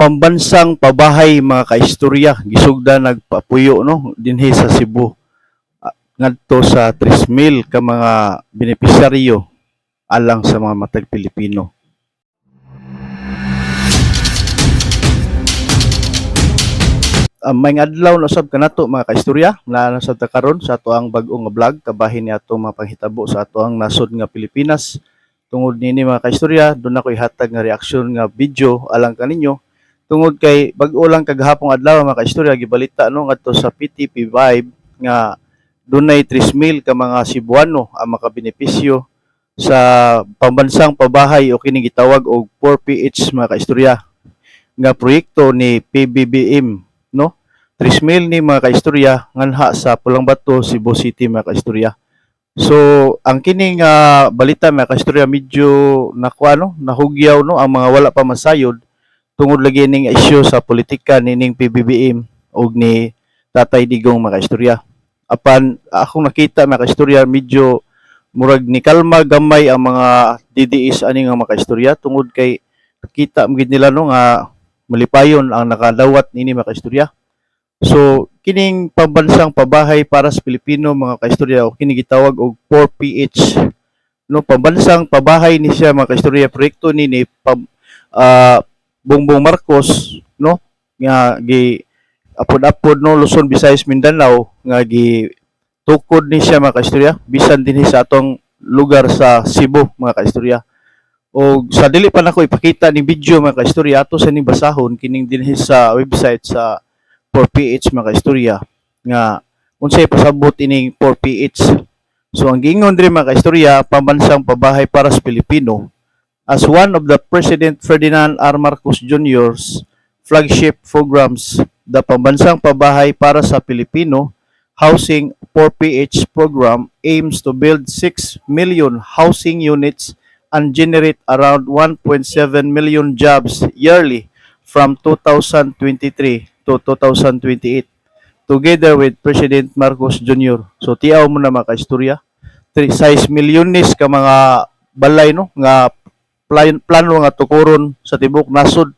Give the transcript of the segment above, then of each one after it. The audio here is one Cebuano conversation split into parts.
Pambansang pabahay, mga kaistorya, gisugda nagpapuyo, no, dinhi sa Cebu. Ah, ngadto sa 3,000 ka mga benepisyaryo alang sa mga matag Pilipino. May adlaw na usab kanato, mga kaistorya, naa na sad ta karon sa ato ang bag-o nga vlog kabahin ni atong mga panghitabo sa ato ang nasod nga Pilipinas. Tungod niini, mga kaistorya, doon ako ihatag nga reaksyon nga video alang kaninyo tungod kay bag-o lang kagahapong adlaw, mga kaistorya, gibalita, no, ngadto sa PTP 5 nga dunay 3,000 ka mga Cebuano ang makabenepisyo sa pambansang pabahay o kini gitawag og 4PH, mga kaistorya, nga proyekto ni PBBM, no. 3,000 ni, mga kaistorya, nganha sa Pulang Bato, Cebu City, mga kaistorya. So ang kining balita, mga kaistorya, medyo nakuha, no, nahugyaw, no, ang mga wala pa masayod tungod lagi ning isyu sa politika nining PBBM og ni Tatay Digong, mga kaistorya. Apan akong nakita, mga kaistorya, medyo murag ni kalma gamay ang mga DDS ani nga mga kaistorya tungod kay kita man gid nila, no, nga malipayon ang nakadawat nini, mga kaistorya. So kining pambansang pabahay para sa Pilipino, mga kaistorya, o kini gitawag og 4PH, no, pambansang pabahay ni siya, mga kaistorya, proyekto ni ni Bongbong Marcos, no, nga gi apod-apod, no, Luzon, Visayas, Mindanao nga gi tukod ni siya, mga kaistorya, bisan dinhi sa atong lugar sa Cebu, mga kaistorya. O sa dili pa nako ipakita ning video, mga kaistorya, ato sa ning basahon kining dinhi sa website sa 4PH, mga kaistorya, nga unsay pasabot ining 4PH. So ang giingon diri, mga kaistorya, pambansang pabahay para sa Pilipino as one of the President Ferdinand R. Marcos Jr.'s flagship programs, the Pambansang Pabahay para sa Pilipino Housing 4PH program aims to build 6 million housing units and generate around 1.7 million jobs yearly from 2023 to 2028 together with President Marcos Jr. So tiaw mo na, mga kaistorya, 6 milyones ka mga balay, no, nga plano nga tukuron sa tibok nasod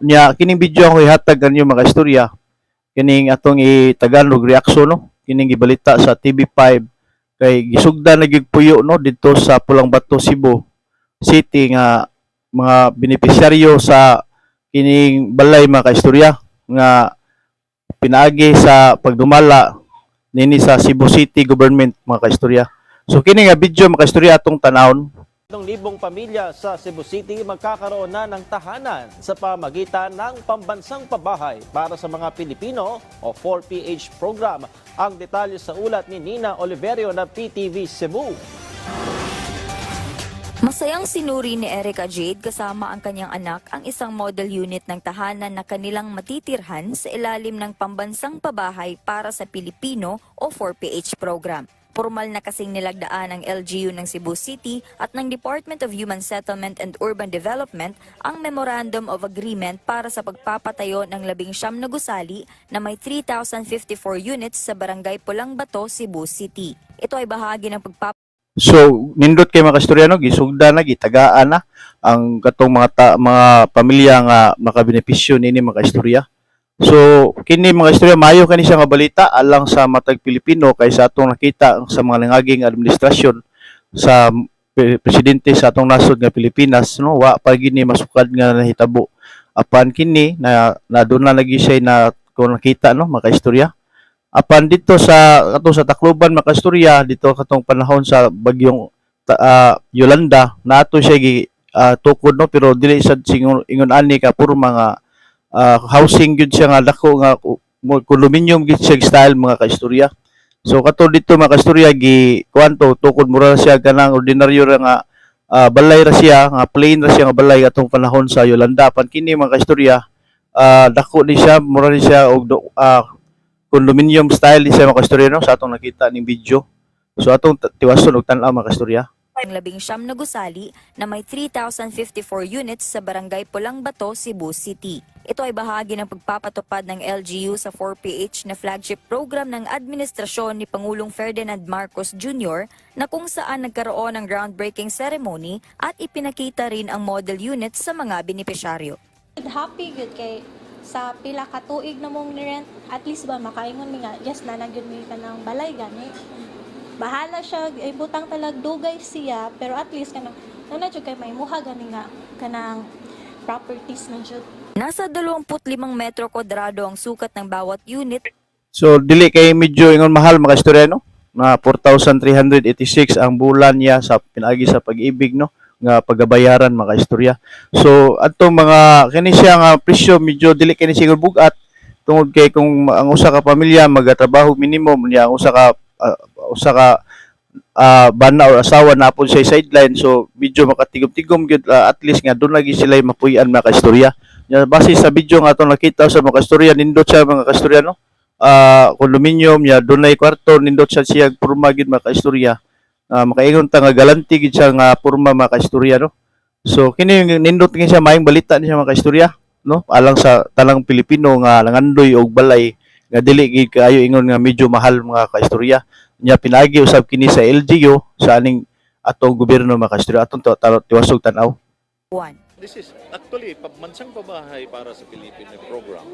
niya. Kining video ako ihatag kanyo, mga istorya, kining atong i-Tagalog reaction, no, kining gibalita sa TV5 kay gisugda na gyud puyo, no, didto sa Pulang Bato, Cebu City nga mga benepisyaryo sa kining balay, mga kaistorya, nga pinaagi sa pagdumala nini sa Cebu City Government, mga kaistorya. So kini nga video, mga kaistorya, atong tanawon. Libong pamilya sa Cebu City magkakaroon na ng tahanan sa pamagitan ng Pambansang Pabahay para sa mga Pilipino o 4PH program. Ang detalye sa ulat ni Nina Oliverio ng PTV Cebu. Masayang sinuri ni Erica Jade kasama ang kanyang anak ang isang model unit ng tahanan na kanilang matitirhan sa ilalim ng Pambansang Pabahay para sa Pilipino o 4PH program. Pormal na kasing nilagdaan ng LGU ng Cebu City at ng Department of Human Settlement and Urban Development ang Memorandum of Agreement para sa pagpapatayo ng 19 na gusali na may 3,054 units sa Barangay Pulang Bato, Cebu City. Ito ay bahagi ng pagpapatayo So nindot kay mga kaistorya, no, gisugda na, gitagaan na ang katong mga pamilya nga makabenepisyo nini, mga kaistorya. So kini, mga istorya, maayo kani siya nga balita alang sa matag Pilipino kay sa atong nakita sa mga nangaging administrasyon sa presidente sa atong nasod nga Pilipinas, no, wa pa gini masukad nga nahitabo. Apan kini na na lagi siya na kung nakita, no, mga kaistorya. Apan dito sa kato sa Tacloban, mga kaistorya, dito katong panahon sa bagyong Yolanda, naato siya gi tukod, no, pero dili sad singon ingon ani ka puro mga housing gyud siya nga dako nga condominium gyud siya style, mga kaistorya. So kato dito, mga kaistorya, gi kuan to, tukod, mura siya kanang ordinaryo ra nga balay ra siya nga plain ra siya nga balay atong panahon sa Yolanda. Apan kini, mga kaistorya, dako ni siya, mura ni siya og condominium style ni siya, mga kaistorya, no, sa atong nakita ning video. So atong tiwason og tan-aw, mga kaistorya. Ang 19 na gusali na may 3,054 units sa Barangay Pulang Bato, Cebu City. Ito ay bahagi ng pagpapatupad ng LGU sa 4PH na flagship program ng administrasyon ni Pangulong Ferdinand Marcos Jr. na kung saan nagkaroon ng groundbreaking ceremony at ipinakita rin ang model units sa mga benepisyaryo. Happy gyud kay sa pila ka tuig na mong ni-rent, at least ba makaingon mi nga yes na gyud mi kanang balay gani. Bahala siya ibutang talag dugay siya, pero at least kanang na jud kay may muha gani nga kanang properties na jud. Nasa 25 metro kwadrado ang sukat ng bawat unit. So dili kay medyo ingon mahal, mga istorya, no, na 4,386 ang bulan niya sa pinaagi sa Pag-IBIG, no, nga pagabayaran, mga istorya. So adtong mga kini siya nga presyo, medyo dili kini siguro bugat tungod kay kung ang usa ka pamilya magatrabaho minimum niya, ang usa ka bana or asawa na pud siya sideline, so medyo makatigom-tigom gyud, at least nga doon lagi sila mapuy-an, mga kaistorya. Nya base sa video nga atong nakita sa mga kaistorya, nindot siya, mga kaistorya, no, condominium niya, dunay kwarto, nindot siya siya porma gyud, mga kaistorya. Makaingon ta nga galante gyud siya nga porma, mga kaistorya, no. So kini yung nindot kini siya, maayong balita ni siya, mga kaistorya, no, alang sa tanang Pilipino nga nangandoy og balay nga dili gid kaayo ingon nga medyo mahal, mga kaistorya. Nya pinaagi usab kini sa LGU sa aning atong gobyerno, mga kaistorya, atong tiwasog tan-aw. 1. This is actually Pambansang Pabahay para sa Pilipino program.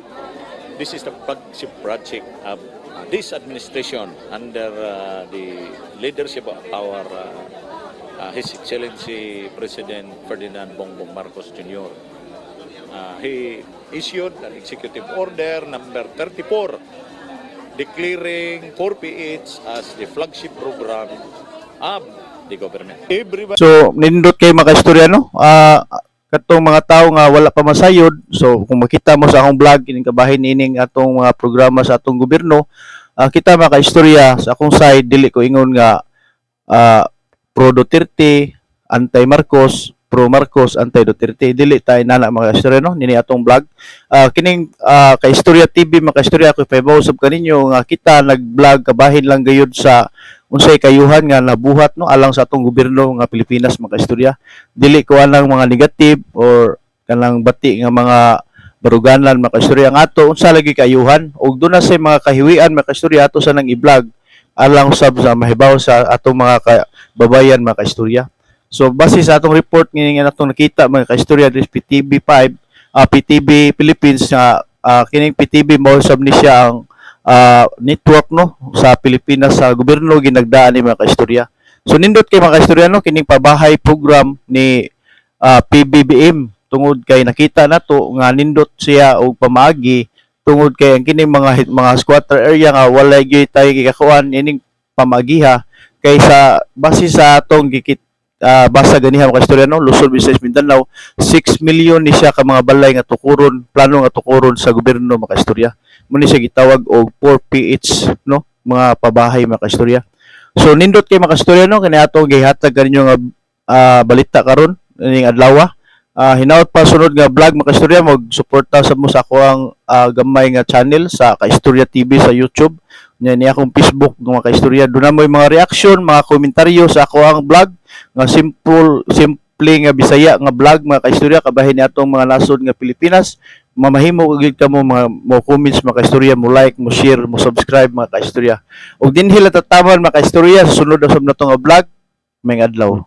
This is the flagship project of this administration under the leadership of our His Excellency President Ferdinand Bongbong Marcos Jr. He issued an executive order number 34 declaring 4PH as the flagship program of the government. Everybody So nindot kay mga kaistorya, no? Katong mga tao nga wala pa masayod, so kung makita mo sa akong vlog kining kabahin ining atong mga programa sa atong gobyerno, kita, mga kaistorya, sa akong side dili ko ingon nga pro Duterte, anti Marcos, pro Marcos, anti Duterte. Dili tayo nana, mga kaistorya, no? Nini atong vlog. Kining Kaistorya TV, mga kaistorya, ako ipahibaw sab kaninyo nga kita nag-vlog kabahin lang gayud sa unsay kayuhan nga nabuhat, no, alang sa atong gobyerno nga Pilipinas, mga kaistorya. Dili ko anang mga negative or kanang bati nga mga baruganan, mga kaistorya. Ang ato, unsa lagi kayuhan ug doon na say mga kahiwian, mga kaistorya, ato sa nang i-vlog alang usab sa mahibaw sa atong mga kababayan, mga kaistorya. So base sa atong report ngini nga atong nakita, mga kaistorya, this PTV 5, PTV Philippines nga kining PTV mo sab ni siya ang network, no, sa Pilipinas sa gobyerno ginagdaan ni, mga kaistorya. So nindot kay, mga kaistorya, no, kining pabahay program ni PBBM tungod kay nakita nato nga nindot siya og pamaagi tungod kay ang kining mga squatter area nga walay gyud tay gikakuan ining pamagiha kay sa base sa atong gikit basa ganiha, mga kaistorya, no, Luzon, Visayas, Mindanao, 6 million ni siya ka mga balay nga tukuron, plano nga tukuron sa gobyerno, mga kaistorya. Mo ni siya gitawag og 4PH, no, mga pabahay, mga kaistorya. So nindot kay, mga kaistorya, no, kini atong gihatag kaninyo nga balita karon ning adlaw. Hinaut pa sunod nga vlog, mga kaistorya, mag-suporta sa mo sa ako ang gamay nga channel sa Kaistorya TV sa YouTube. Nya ni akong Facebook, mga kaistorya. Doon na mo yung mga reaction, mga komentaryo sa ako ang vlog nga simple simple nga Bisaya nga vlog, mga kaistorya, kabahin ni atong mga nasod nga Pilipinas. Mamahimo gyud kamo mga mo comments, mga kaistorya, mo like, mo share, mo subscribe, mga kaistorya. Ug dinhi lang tataman, mga kaistorya, sa sunod usab nato nga vlog. Maayong adlaw.